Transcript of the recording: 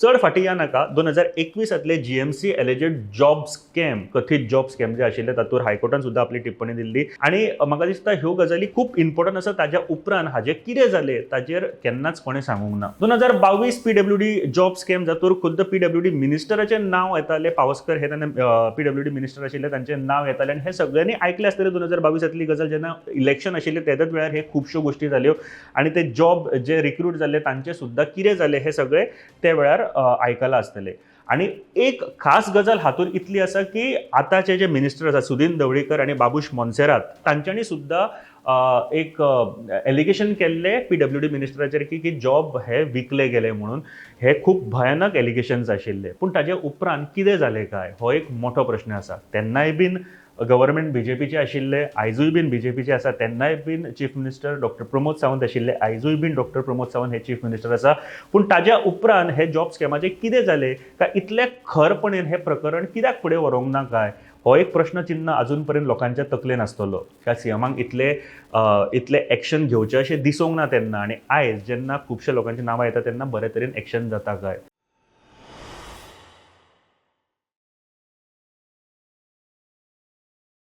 चड फाटीं या नाका. 2021तांतले जीएमसी एलेजेड जॉब स्कॅम, कथीत जॉब स्कॅम जे आशिल्ले, तातूंत हायकोर्टान सुद्दां आपली टिप्पणी दिल्ली आनी म्हाका दिसता ह्यो गजाली खूब इम्पॉर्टंट आसा. ताज्या उपरांत हाजें कितें जालें ताजेर केन्नाच कोणें सांगूंक ना. 2022 पीडब्ल्यूडी जॉब स्कॅम, जातूर खुद्द पीडब्ल्यूडी मिनिस्टराचें नांव येतालें. पावसकर हे तेन्ना पीडब्ल्यूडी मिनिस्टर आशिल्ले, तांचें नांव येतालें आनी हे सगळ्यांनी आयकलें आसतलें. 2022तांतली गजाल, जेन्ना इलेक्शन आशिल्लें तेद्याच वेळार हे खुबश्यो गोश्टी जाल्यो आनी ते जॉब जे रिक्रूट जाल्ले तांचे सुद्दां कितें जालें हे सगळें ते वेळार आयकलां आसतलें. आनी एक खास गजाल हातूंत इतली आसा की आतांचे जे मिनिस्टर आसा सुदीन ढवळीकर आनी बाबूश मोन्सेरात, तांच्यांनी सुद्दां एक एलिगेशन केल्लें पीडब्ल्यूडी मिनिस्टराचेर की जॉब हे विकले गेले म्हणून. हे खूब भयानक एलिगेशन्स आशिल्ले. पूण ताजे उपरांत कितें जालें काय, हो एक मोठो प्रश्न आसा. तेन्नाय बीन गव्हर्मेंट बीजेपीचे आशिल्ले, आयजूय बीन बीजेपीचे आसा. तेन्नाय बीन chief minister doctor Pramod Sawant आशिल्ले, आयजूय बीन डॉक्टर प्रमोद सावंत हे चीफ मिनिस्टर आसा. पूण ताज्या उपरांत हे जॉब स्कॅमाचें कितें जालें काय, इतले खरपणेन हें प्रकरण कित्याक फुडें व्हरूंक ना काय, हो एक प्रश्नचिन्ह अजून पर्यंत लोकांच्या तकलेन आसतलो. काय सीएमाक इतले एक्शन घेवचें अशें दिसूंक ना तेन्ना आनी आयज जेन्ना खुबश्या लोकांची नांवां येता तेन्ना बरे तरेन एक्शन जाता काय?